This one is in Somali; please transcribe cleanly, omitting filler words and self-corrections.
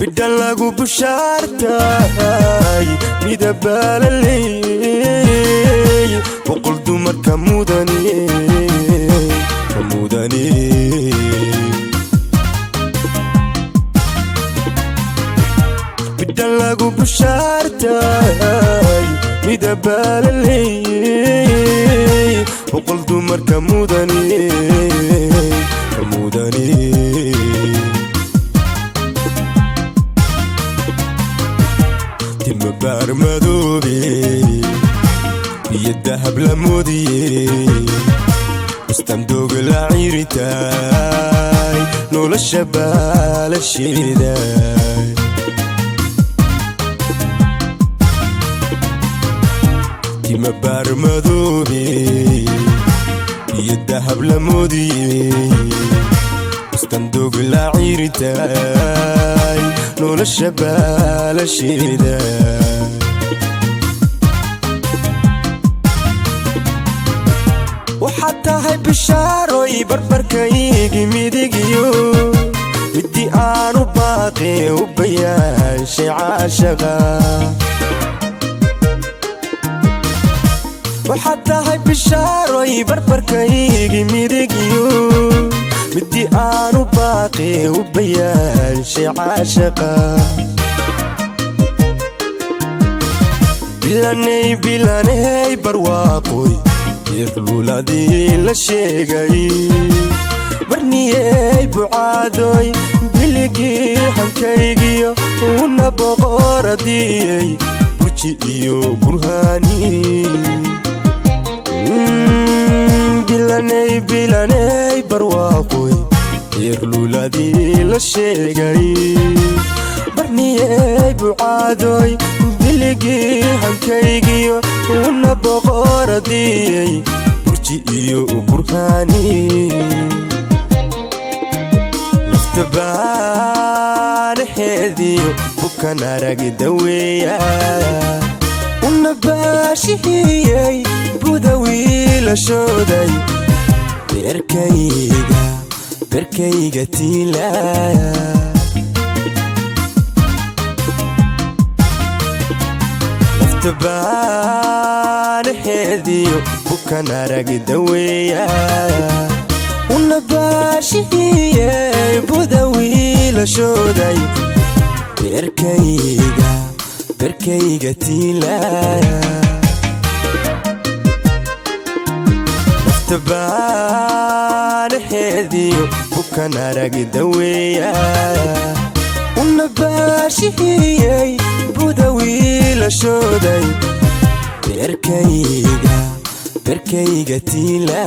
Bidhan lagu bushaartay, midabaalaley, boqol dumarka mudane, ka mudane. Bidhan lagu bushaartay, midabaalaley, boqol dumarka mudane, ka mudane. Timabaar madoobe iyo dahab la moodiye, bustamdooga la ciiritaay, nolosha baalasheeda. Timabaar madoobe iyo dahab la moodiye, bustamdooga la ciiritaay, nolosha baalasheeda. Waxaad tahay bishaaroy barbarkaygi midigiyo, midii aanu baaqe u bayaanshay caashaqa. Waxaad tahay bishaaroy barbarkaygi midigiyo, midii aanu baaqe u bayaanshay caashaqa. Bilanay, bilanay, barwaaqoy irluladii la sheegay, barniyey bucaadoy, biligii hankaygiyo, una boqoradiyey, burji iyo burhaani. Bilanay, bilanay, barwaaqoy irluladii la sheegay, barniyey bucaadoy, biligii hankaygiyo, una boqoradiyey, burji iyo burhaani. Nafta baanaheediyo bukan arag daweeya, una baashihiyey, buda wiilashooday, beerkayga, beerkayga tiila. Nafta baanaheediyo bukan arag daweeya, una baashihiyey, buda wiilashooday, beerkayga, beerkayga tiila. Nafta baanaheediyo bukan arag daweeya, una baashihiyey, buda wiilashooday, beerkayga, beerkayga tiila.